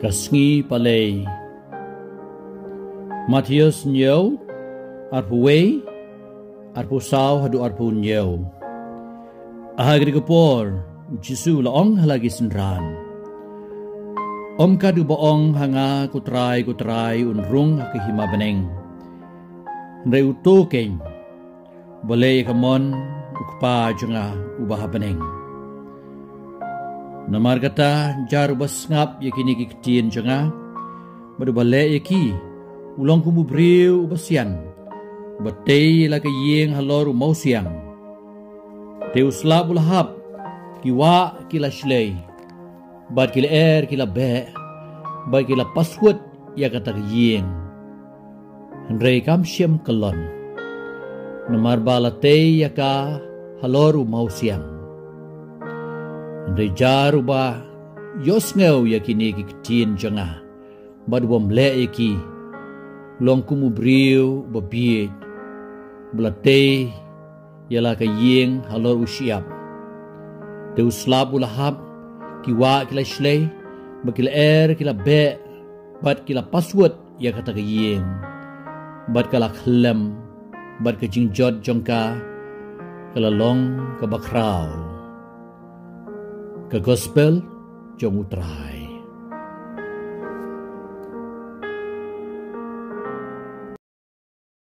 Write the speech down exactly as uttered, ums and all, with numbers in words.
Ka sngi palei. Mathaios hynñiew, arphew wei, arphew saw haduh arphew hynñiew. Ha kane ka por, u Jisu u la ong ha la ki synran: Ym kat uba ong ha nga, ko Trai, ko Trai, un rung ha ka hima bneng, hynrei uto keiñ uba leh ïa ka mon u Kpa jong nga uba ha bneng. Namar kata, jar uba sngap ïa kine ki ktien jong nga bad uba leh ïa ki, u long kum u briew uba sian, uba tei ïa la ka ïing halor u mawsiang. Te u slap u la hap, ki wah ki la shlei, bad ki lyer ki la beh, bad ki la paswut ïa kata ka ïing. Hynrei kam shym kyllon, namar ba la tei ïa ka halor u mawsiang. Hynrei jar uba ïohsngew ïa kine ki ktien jong nga bad u bym leh ïa ki, u long kum u briew uba bieit, uba la tei ïa la ka ïing halor u shyiap. Te u slap u la hap, ki wah ki la shlei, bad ki lyer ki la beh, bad ki la paswut ïa kata ka ïing, bad ka la khyllem, bad ka jingjot jong ka ka la long kaba khraw. Ka Gospel jong u Trai.